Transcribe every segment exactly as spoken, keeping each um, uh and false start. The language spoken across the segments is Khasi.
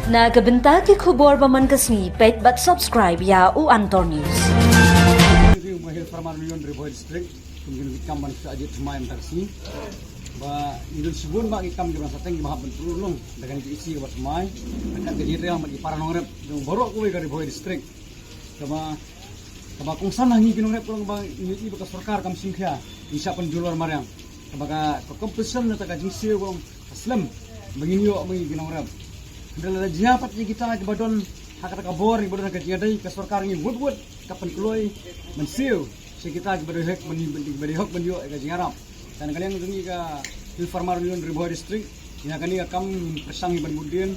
Na ka bynta ki khubor ba man ka sngi, peit bad subscribe ïa U Antor News. Ri ma Hill Farmer Union Ri Bhoi District, kum kin kam ban sa ajit thymmai mynta ka sngi. Ba ngi don shibun ba ki kam ki ban sa teng ki ba hap ban pynlong da kane ka issue ba thymmai. Ka ka jingïatrei lang bad ki para nongrep jong baroh kawei ka Ri Bhoi District. Kaba kaba kongsan ha ngi ki nongrep ka long ba ngi ïohi ba ka sorkar kam shim khia, ngi shah pynjulor mariang. Kaba ka, ka compensation na ta ka jingsiew ka long ka slem ba ngin ïoh ba ngi ki nongrep. Hynrei lada jia pat ïa kita kiba don ha kata ka bor, kiba don ha ka jingïadei ka sorkar, ngi wut wut ka pynkloi ban siew sha kita kiba dei hok ban, ban, kiba dei hok ban ïoh ïa ka jingïarap. Te na ka liang jong ngi ka Hill Farmer Union Ri Bhoi District, ïa kane ka kam pyrshang hi ban bud dien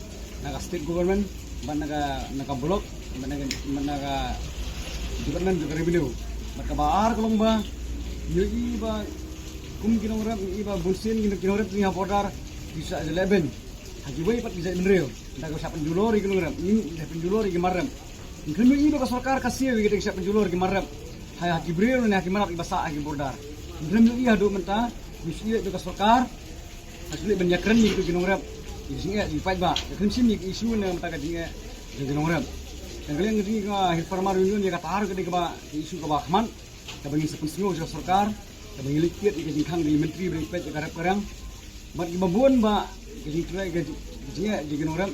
na ka state government, bad na ka, na ka block, bad na ka, bad na ka department jong ka revenue. Bad kaba ar ka long ba ngi ïohi ba kum ki nongrep, ngi ïohi ba bunsien ki nongrep jong ngi ha border ki sa leh beiñ ha kiwei pat ki jaitbynriew. Nda ka sa pynjulor ïa ki nongrep, ngi sa pynjulor ïa ki mar rep. Ngi khlem ïohi ba ka sorkar ka siew ïa ki, te ki sa pynjulor ïa ki mar rep ha, ha ki briew ne ha ki mar rep kiba sah ha ki border. Ngi khlem ïohi haduh mynta. Ngi shu ïohi ba ka sorkar ka shu leh ban ïakren ïa ki nongrep, ïa ki jingeh, ïa ki paidbah. Ka khlem shim ïa ki issue ne mynta ka jingeh jong ki nongrep. Te na ka liang jong ngi ka Hill Farmer Union, ïa kata ruh ka dei kaba, ka issue kaba khmat, kaba ngin sa pynsngew sha ka sorkar, kaba ngin leit kit ïa ka jingkhang jong ki myntri ba dei peit ïa ka rep ka riang. Bad kiba bun ba ka jingtrei ka jing, ka jingeh jong ki nongrep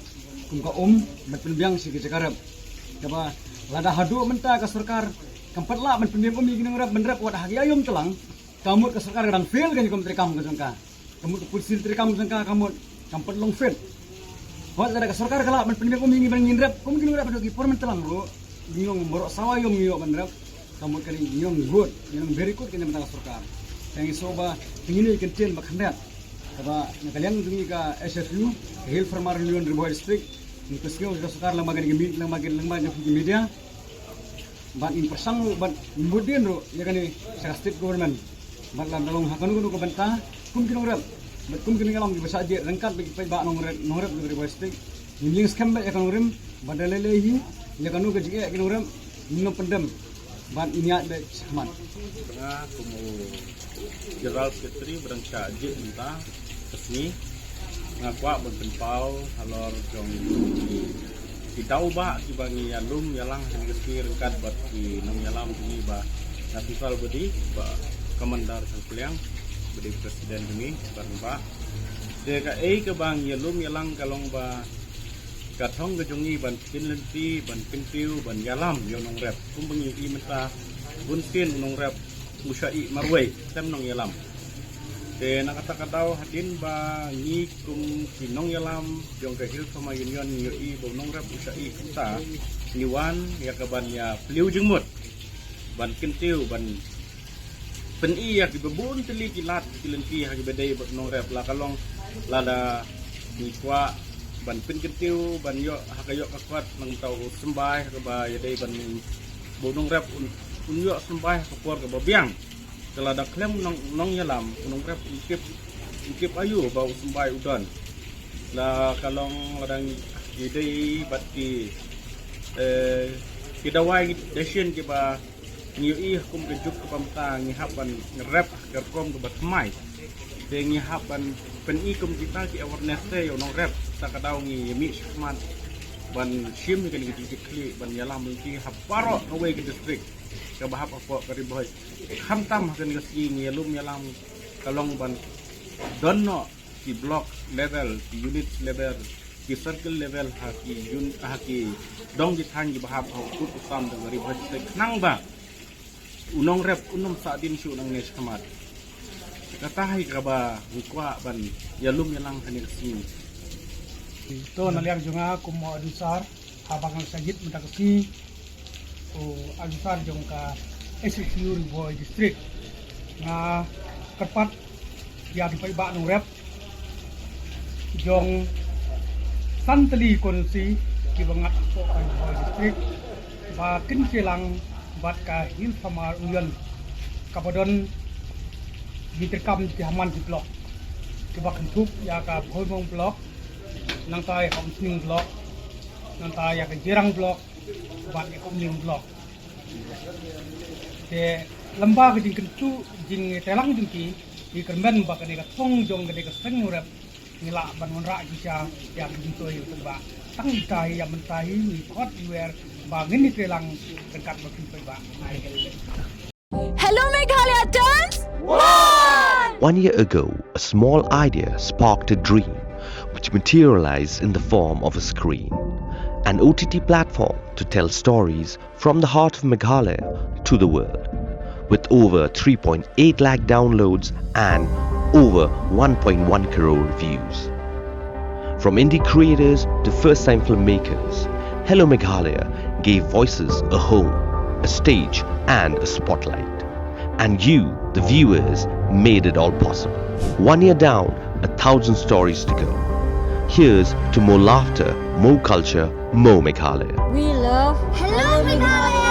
kum ka um ban pynbiang sha ki jaka rep. Kaba lada haduh mynta ka sorkar kam pat lah ban pynbiang um ïa ki nongrep ban rep wat ha ki aïom tlang, ka mut ka sorkar ka dang fail ka jingkham treikam ka jong ka. Ka mut ka policy treikam ka jong ka, ka mut kam pat long fit. Wat lada ka sorkar ka lah ban pynbiang um ïa ngi ban ngin rep kum ki nongrep haduh ki por mynta lang ruh, ngi ong baroh sawa aïom ngi ïoh ban rep. Ka mut kane ngi ong good, ngi ong very good kane mynta ka sorkar. Te ngi sngewbha te ngi ne kyntien ba khyndiat. Kaba na ka liang jong ngi ka H F U, ka Hill Farmer Union Ri Bhoi District, ngi pynsngew sha ka sorkar lyngba kane ka mi-, lyngba kane, lyngba jong ki media. Bad ngin pyrshang ruh bad ngin bud dien ruh ïa kane sha ka state government. Bad lada long ha kano kano ka bynta, kum ki nongrep bad kum ki nongïalam kiba shah jied ryngkat bad ki paidbah nongrep, nongrep jong ka Ri Bhoi District, ngin ïeng skhem bad ïa ka nongrim, bad da lei lei hi ïa kano ka jingeh ki nongrep ngin ym pyndem bad ngin ïaid beit shakhmat. Nga kum u General Secretary ba dang shah jied mynta ka sngi, nga kwah ban pynpaw halor jong ki daw ba kiba ngi ïalum ïalang ha kane ka sngi ryngkat bad ki nongïalam jong ngi, ba na Central ba dei ba Commander Thangpliang ba dei President jong ngi, bad ba te kaei kaba ngi ïalum ïalang ka long ba ka thong ka jong ngi ban pynlynti, ban kyntiew, ban ïalam ïa u nongrep. Kumba ngi ïohi mynta, bunsien u nongrep u shah ïeh marwei, khlem nongïalam. Te na kata ka daw hadien ba ngi kum ki nongïalam jong ka Hill Farmer Union ngi ïohi ba u nongrep u shah ïeh kumta, ngi wan ïa ka ban ïa plie jingmut, ban kyntiew, ban pyni ïa kiba bun tylli ki lad ki lynti ha kiba dei bad u nongrep, la ka long lada ngi kwah ban pynkyntiew, ban ïoh ha ka ïoh ka kot nangta u symbai ha kaba ïadei ban ba u nongrep un, un ïoh symbai ha ka por kaba biang. Te lada khlem nong, nongïalam u nongrep un tip, un tip aïu ba u symbai u don. La ka long lada ngi ïadei bad ki, eh, ki dawai dashin kiba ngi ïohi ha kum ka juk kaba mynta ngi hap ban rep ha ka rukom kaba thymmai. Te ngi hap ban pyni kum kita ki awareness te ïa u nongrep, kata ka daw ngi ïa mih shakhmat ban shim ïa kane ka jingkitkhlieh ban ïalam lynti ha baroh kawei ka district kaba hap hapoh ka Ri Bhoi. Khamtam ha kane ka sngi ngi ïalum ïalam ka long ban don noh ki block level, ki unit level, ki circle level ha ki un, ha ki dong ki thaiñ kiba hap ha u kut u sam jong ka Ri Bhoi District, khnang ba u nongrep un ym sahdien shuh nangne shakhmat. Kata hi kaba ngi kwah ban ïalum ïalang ha kane ka sngi. To na liang jong nga kum u Advisor, haba nga shah jied mynta ka sngi, u Advisor jong ka H F U Ri Bhoi District, nga kyrpad ïa ki paidbah nongrep jong san tylli ki constituency kiba ngat hapoh ka Ri Bhoi District ba kin shei lang bad ka Hill Farmer Union kaba don ki treikam ki ha man ki block, kiba kynthup ïa ka Bhoirymbong Block, nangta ïa ka Umsning Block, nangta ïa ka Jirang Block, bad ïa ka Umling Block. Te lyngba ka jingkyntu, jingïatreilang jong ki, ki kyrmen ba kane ka thong jong kane ka seng nongrep Ngi lah ban wanrah ki sha ïa ki jingtoi ïa u paidbah. Tang ita hi ïa mynta hi ngi khot ngi wer ba ngin ïatrei lang ryngkat bad ki paidbah. Hello Meghalaya turns one! One year ago, a small idea sparked a dream which materialized in the form of a screen, an O T T platform to tell stories from the heart of Meghalaya to the world, with over three point eight lakh downloads and over one point one crore views. From indie creators to first time filmmakers, Hello Meghalaya gave voices a home, a stage, and a spotlight. And you, the viewers, made it all possible. One year down, a thousand stories to go. Here's to more laughter, more culture, more Meghalaya. We love Hello Meghalaya!